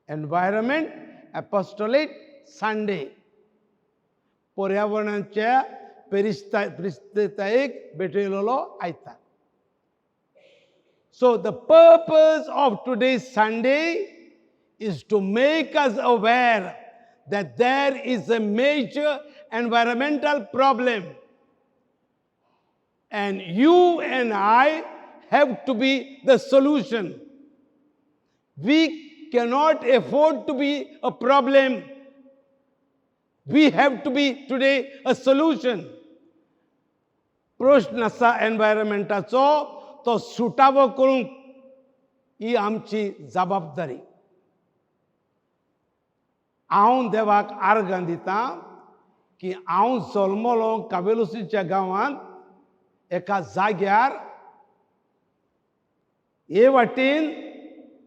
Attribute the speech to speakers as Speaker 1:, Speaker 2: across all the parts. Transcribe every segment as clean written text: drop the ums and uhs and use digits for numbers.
Speaker 1: Environment एपोस्टोलेट Sunday, पर्यावरणाच्या परिस्थितायेक भेटयलेलो आयतार. So the purpose of today's Sunday is to make us aware that there is a major environmental problem and you and I have to be the solution. We cannot afford to be a problem. We have to be today a solution. प्रश्न आसा एनवायरमेंटाचो, तो सुटावो करूंक ही आमची जबाबदारी. हांव देवाक आर्गां दितां की हांव जल्मलो कावेलुसीच्या गांवांत एका जाग्यार. हे वाटेन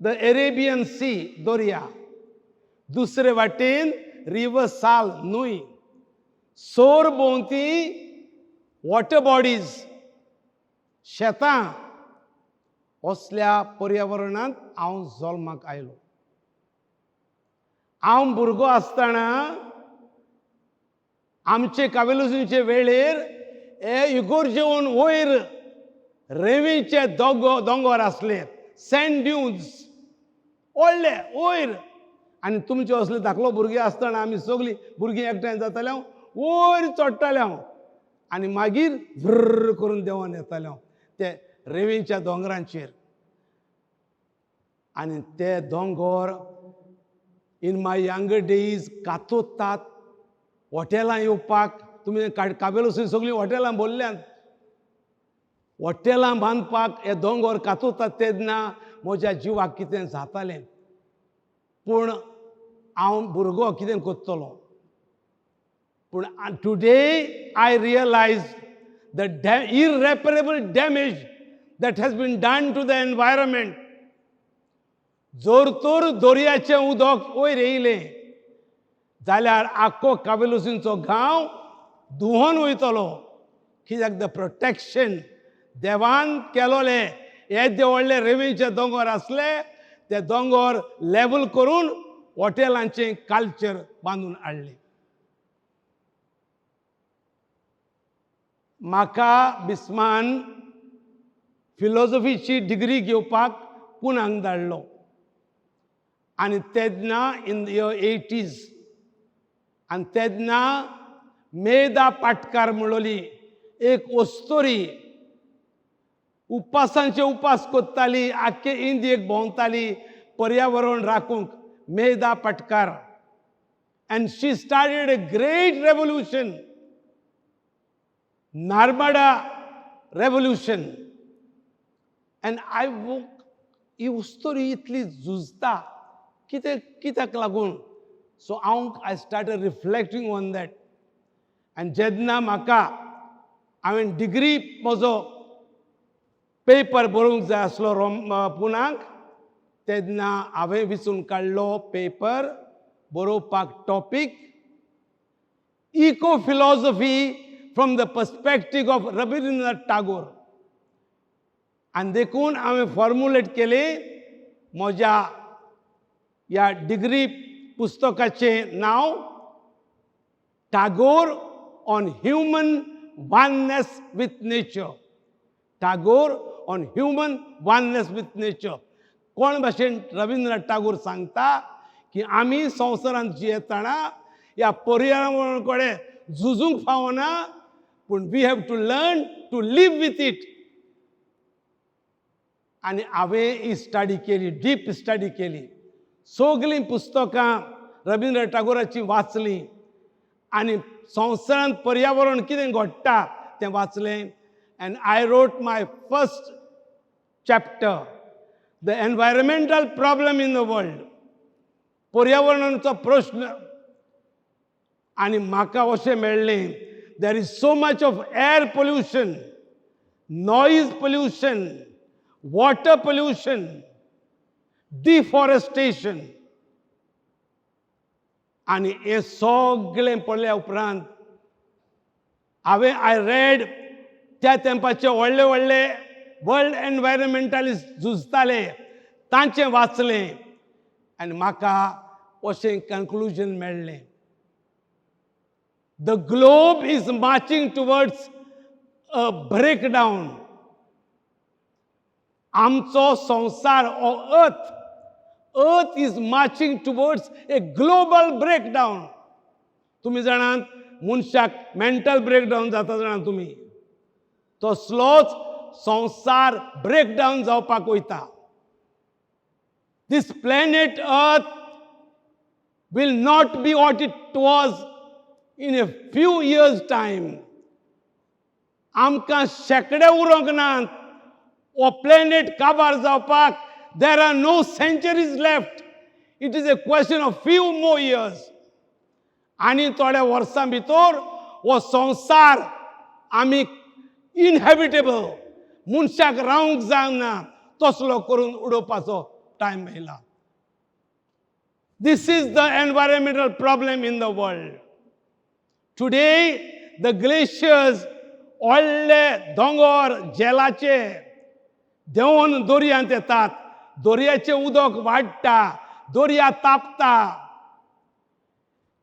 Speaker 1: the Arabian सी, दर्या, दुसरे वाटेन रिवर साल, न्हंय, सोर भोंवती वॉटर बॉडीज, शेतां. असल्या पर्यावरणांत हांव जल्माक आयलो. हांव भुरगो आसतना आमचे कावेलुसीचे वेळेर हे इगोर्जेवन वयर रेंवेचे दोंगो दोंगर आसले, सँड ड्युन्स व्हडले वयर. आनी तुमचे असले धाकलो भुरगे आसतना आमी सगळीं भुरगीं एकठांय जाताले हांव, वयर चडटाले हांव आनी मागीर व्रर करून देंवन येताले हांव ते रेंवेच्या दोंगरांचेर. आनी ते दोंगर इन my younger days कातोतात हॉटेलां येवपाक. तुमी काबेलोसून सगळीं हॉटेलां भरल्यांत. हॉटेलां बांदपाक हे दोंगर कातोतात तेन्ना म्हज्या जिवाक कितें जातालें. पूण हांव भुरगो, कितें करतलो? पूण today I realize the irreparable damage that has been done to the environment. जर तर दर्याचें उदक वयर येयलें जाल्यार आख्खो कावेलुसींचो गांव धुवन वयतलो, कित्याक the protection देवान केलोले येदे व्हडले रेंवेचे दोंगर आसले, ते दोंगर लेवल करून हॉटेलांचें कल्चर बांदून हाडलें. म्हाका बिस्मान फिलॉजॉफीची डिग्री घेवपाक पुनाक धाडलो आनी तेन्ना इन the year eighties, आनी तेन्ना मेधा पाटकार म्हणलोली एक अस्तोरी उपासांचे उपास करताली, आख्खे इंडियेक भोंवताली पर्यावरण राखूंक, मेधा Patkar. And she started a great revolution, Narmada revolution. And I ही अस्तोरी इतली झुजता कितें, कित्याक लागून? सो हांव I started reflecting on that. आनी जेन्ना म्हाका हांवें डिग्री म्हजो पेपर बरोवंक जाय आसलो रोम पुनाक, तेन्ना हांवें विचून काडलो पेपर बरोवपाक topic eco philosophy from the perspective of Rabindranath Tagore. आनी देखून हांवें फॉर्मुलेट केली म्हज्या ह्या डिग्री पुस्तकाचें नांव Tagore on human oneness with nature. Tagore on human oneness with nature. कोण भाशेन रविंद्रनाथ टागोर सांगता की आमी संवसारांत जियेतना ह्या पर्यावरण कडेन झुजूंक फावना, पूण we have to learn to live with it. आनी हांवें ही स्टडी केली, डीप स्टडी केली. सगळीं पुस्तकां रविंद्र टागोराचीं वाचलीं आनी संवसारांत पर्यावरण कितें घडटा तें वाचलें. And I wrote my first chapter, the environmental problem in the world, पर्यावरणाचो प्रश्न. आनी म्हाका अशें मेळ्ळें, there is so much of air pollution, noise pollution, water pollution, deforestation. आनी हें सगळें पळयल्या उपरांत हांवें I read त्या तेंपाचे व्हडले व्हडले वर्ल्ड एनवायरमेंटलिस्ट झुजताले तांचें वाचलें. आनी म्हाका अशें कन्क्लुजन मेळ्ळें, the globe is marching towards a breakdown. आमचो संवसार हो earth, earth is marching towards a global breakdown. तुमी जाणात, मनशाक मेंटल ब्रेकडावन जाता, जाणात तुमी, तसलोच संवसार ब्रेकडावन जावपाक वयता. This planet earth will not be what it was in a few years' time. आमकां शेंकडे उरोंक नात हो प्लॅनेट काबार जावपाक. There are no centuries left. It is a question of few more years. आनी थोड्या वर्सां भितर हो संवसार आमी इनहॅबिटेबल, मनशाक रावंक जायना तसलो करून उडोवपाचो टायम येयला. This is the environmental problem in the world today. The glaciers, व्हडले दोंगर झेलाचे देंवन दर्यांत येतात, दर्याचें उदक वाडटा, दर्या तापता,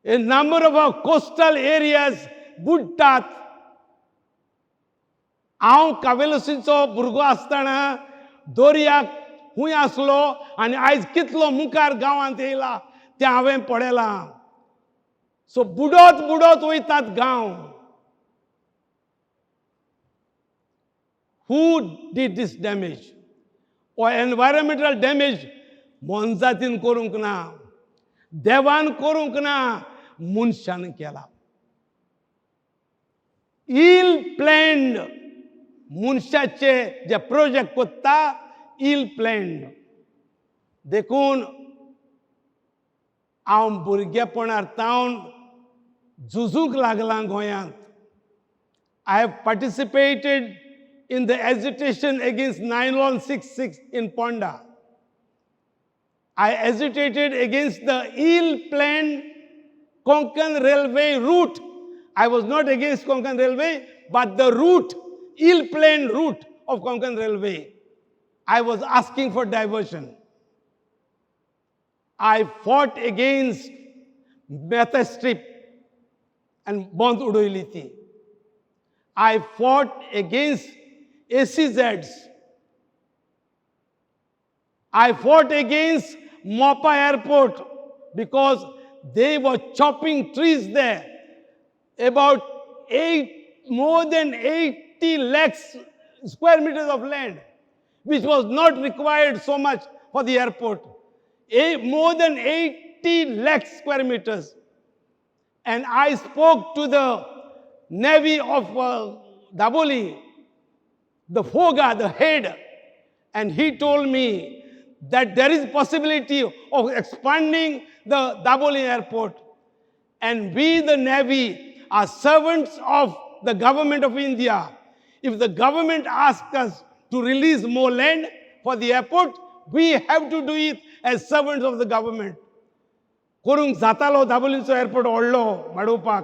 Speaker 1: a number of coastal areas बुडटात. हांव कावेलोसीचो भुरगो आसतना दर्याक खूंय आसलो आनी आयज कितलो मुखार गांवांत येयला तें हांवें पळयलां. सो बुडत बुडत वयतात गांव. Who did this damage? हो एनवायरमेंटल डॅमेज मोनजातीन करूंक ना, देवान करूंक ना, मनशान केला. इल प्लॅन्ड मनशाचे जे प्रोजेक्ट कोत्ता, इल प्लॅन्ड. देखून हांव भुरगेपणार तावन झुजूंक लागलां गोंयांत. I have participated in the agitation against 9166 in Ponda. I agitated against the ill-planned Konkan Railway route. I was not against Konkan Railway, but the route, ill-planned route of Konkan Railway. I was asking for diversion. I fought against Mehta Strip and बंद उडयली ती. I fought against SEZs. I fought against Mopa Airport because they were chopping trees there. About more than 80 lakhs square meters of land, which was not required so much for the airport. More than 80 lakhs square meters. And I spoke to the Navy of Daboli, the FOGA, the head, and he told me that there is possibility of expanding the Daboli airport. And we, the Navy, are servants of the government of India. If the government asks us to release more land for the airport, we have to do it as servants of the government. करूंक जातालो दाबोलीचो airport व्हडलो वाडोवपाक,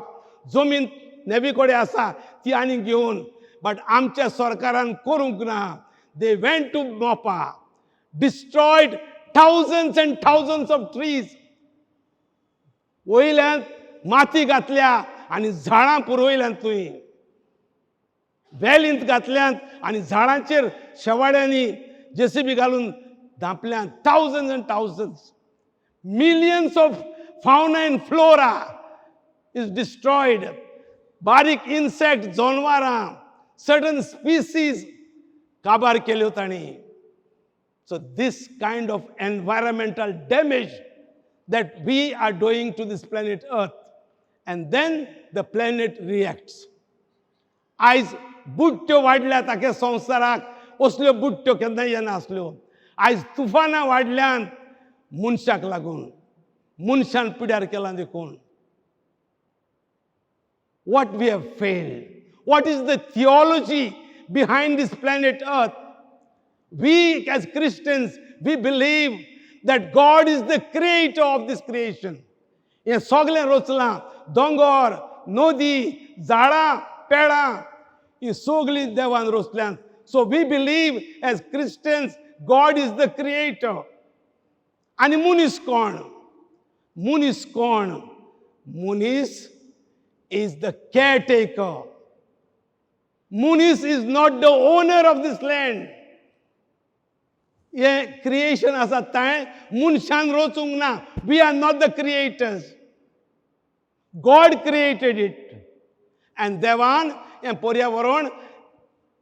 Speaker 1: जमीन नेवी कडेन आसा ती आनी घेवन, बट आमच्या सरकारान करूंक ना. They went to Mopa, destroyed thousands and thousands of trees. वयल्यान माती घातल्या आनी झाडां पुरवयल्यांत, तुवें वेलींत घातल्यांत आनी झाडांचेर शेवाड्यांनी जेसीबी घालून धांपल्यांत. Thousands and thousands, millions of fauna and flora is destroyed. बारीक इन्सेक्ट, जनावरां, सर्टन स्पिसीज काबार केल्यो तांणी. So this kind of environmental damage that we are doing to this planet earth, and then the planet reacts. आयज बुडट्यो वाडल्यात आख्या संवसाराक, असल्यो बुडट्यो केन्ना येनासल्यो. आयज तुफानां वाडल्यान मनशाक लागून, मनशान पिड्यार केलां देखून. What we have failed? What is the theology behind this planet earth? We as Christians, we believe that God is the creator of this creation. हें सगळें रचलां, दोंगर, नदी, झाडां पेडां, ही सगळीं देवान रचल्यांत. So we believe as Christians God is the creator. आनी मनीस कोण? मनीस कोण? मनीस is the caretaker. मनीस is not the owner of this land. हें क्रिएशन आसा तें मनशान रचूंक ना. We are not the creators. God created it. And देवान हें पर्यावरण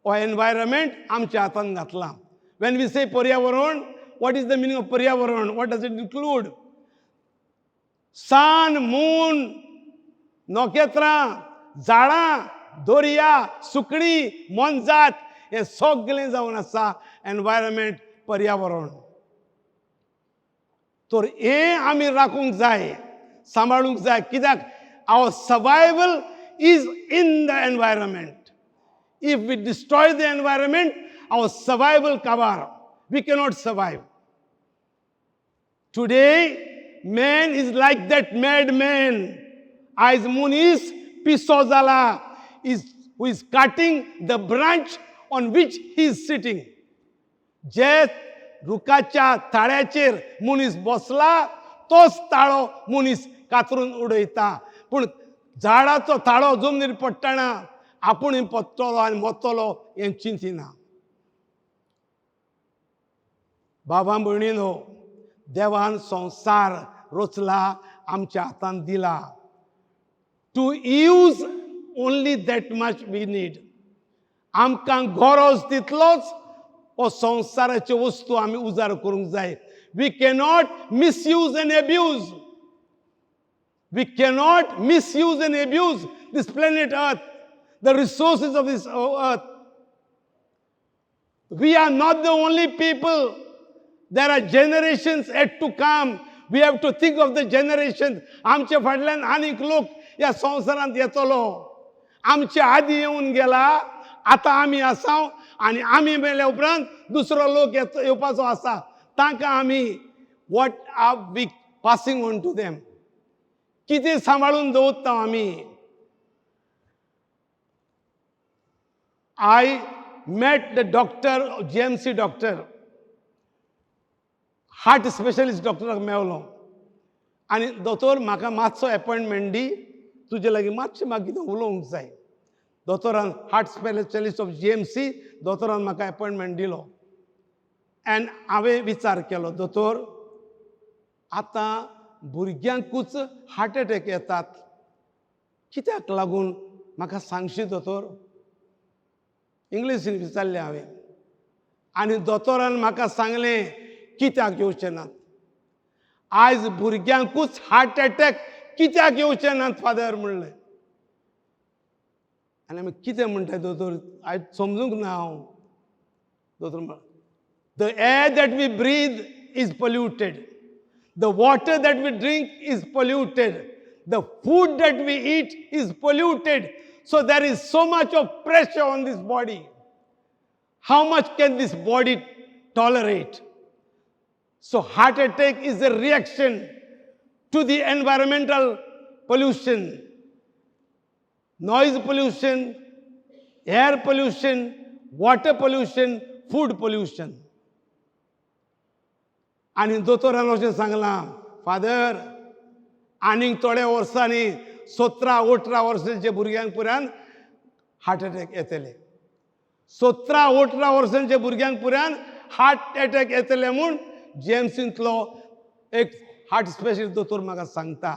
Speaker 1: हो एनवायरमेंट आमच्या हातान घातलां. When we से पर्यावरण, what is the meaning of पर्यावरण? What does it include? Sun, moon, नखेत्रां, झाडां, दर्या, सुकणीं, मोनजात, हें सगळें जावन आसा एनवायरमेंट, पर्यावरण. तर हें आमी राखूंक जाय, सांबाळूंक जाय, कित्याक our survival is in the environment. If we destroy the environment, our survival काबार. We cannot survive. Today man is like that mad man. आयज मनीस पिसो जाला, is who is cutting the branch on which he is sitting. जे रुखाच्या ताळ्याचेर मनीस बसला, तोच ताळो मनीस कातरून उडयता. पूण झाडाचो ताळो जमनीर पडटना आपूण पडटलो आनी मरतलो हें चिंतिना. बाबा भयणीनो, देवान संवसार रचला, आमच्या हातान दिला. To use only that much we need. आमकां गरज तितलोच हो संवसाराच्यो वस्तू आमी उजार करूंक जाय. We cannot misuse and abuse. We cannot misuse and abuse this planet earth, the resources of this earth. We are not the only people. There are generations yet to come. We have to think of the generations. आमच्या फाटल्यान आनीक लोक ह्या संवसारांत येतलो. आमचे आदी येवन गेला, आतां आमी आसा आनी आमी मेल्या उपरांत दुसरो लोक येवपाचो आसा. तांकां आमी, what are we passing on to them? कितें सांबाळून दवरता आमी? I met the doctor, GMC doctor, heart specialist डॉक्टराक मेवलो आनी दोतोर, म्हाका मातसो एपॉयंटमेंट दी, तुजे लागीं मातशें म्हाका कितें उलोवंक जाय. दोतोरान, heart specialist of GMC दोतोरान म्हाका एपॉयंटमेंट दिलो. एंड हांवें विचार केलो, दोतोर, आतां भुरग्यांकूच हार्ट एटॅक येतात, कित्याक लागून म्हाका सांगशी दोतोर? इंग्लिशीन विचारलें हांवें. आनी दोतोरान म्हाका सांगलें, कित्याक येवचे नात आयज भुरग्यांकूच हार्ट एटॅक, कित्याक येवचे नात फादर म्हणलें. आनी आमी, कितें म्हणटाय दोतोर, आयज समजूंक ना हांव. दोतोर, the air that we breathe is polluted, the water that we drink is polluted, the food that we eat is polluted. So there is so much of pressure on this body. How much can this body tolerate? So heart attack is a reaction to the environmental pollution, noise pollution, air pollution, water pollution, food pollution. आनी दोतोरान अशें सांगलां, father, आनीक थोड्या वर्सांनी 17-18 वर्सांच्या भुरग्यांक पुरान हार्ट एटॅक येतले. 17-18 वर्सांच्या भुरग्यांक पुरान हार्ट एटॅक येतले म्हूण जीएमसींतलो एक हार्ट स्पेशलिस्ट दोतोर म्हाका सांगता.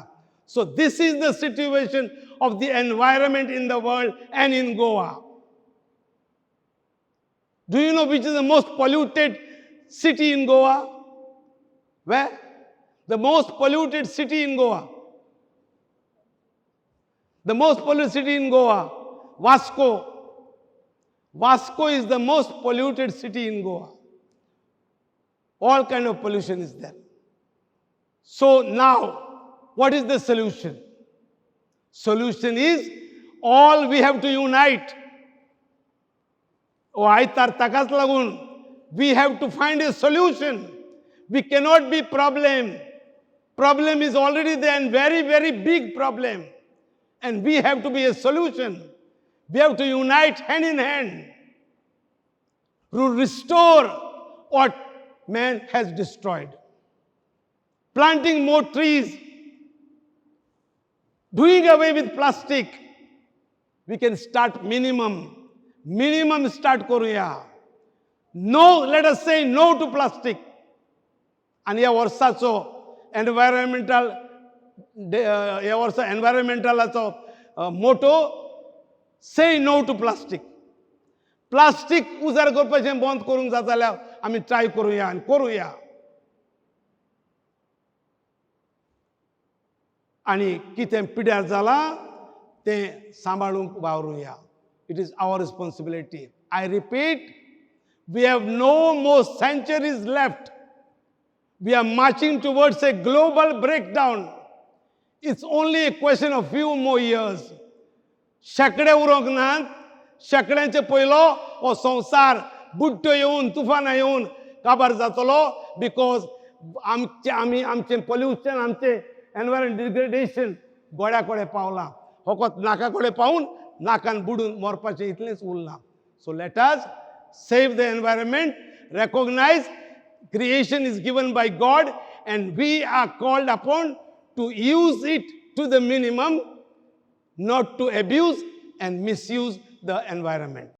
Speaker 1: So this is the situation of the environment in the world and in Goa. Do you know which is the most polluted city in Goa? Where? The most polluted city in Goa. The most polluted city in Goa, Vasco. Vasco is the most polluted city in Goa. All kind of pollution is there. So now, what is the solution? Solution is all we have to unite. ओ आयतार ताकाच लागून we have to find a solution. We cannot be problem. Problem is already there and very, very big problem. And we have to be a solution. We have to unite hand in hand to restore what man has destroyed. Planting more trees, doing away with plastic. We can start minimum, minimum start करूया. No, let us say no to plastic. आनी ह्या वर्साचो environmental day, ह्या वर्सा एनवायरमेंटलाचो motto, say no to plastic. Plastic उजार करपाचें बंद करूंक जाता जाल्यार आमी ट्राय करुया आनी करुया. आनी कितें पिड्यार जालां तें सांबाळूंक वावरुया. It is our responsibility. I repeat, we have no more centuries left. We are marching towards a global breakdown. It's only a question of few more years. शेंकडे उरोंक नात. शेंकड्यांचे पयलो हो संवसार बुड्ड्यो येवन, तुफानां येवन काबार जातलो, because आमचे आमी आमचें पोल्युशन, आमचें एनवायरमेंट डिग्रेडेशन गोड्या कडेन पावलां. फकत नाका कडेन पावून नाकान बुडून मरपाचें इतलेंच उरलां. So let us save the environment, recognize creation is given by God and we are called upon to use it to the minimum, not to abuse and misuse the environment.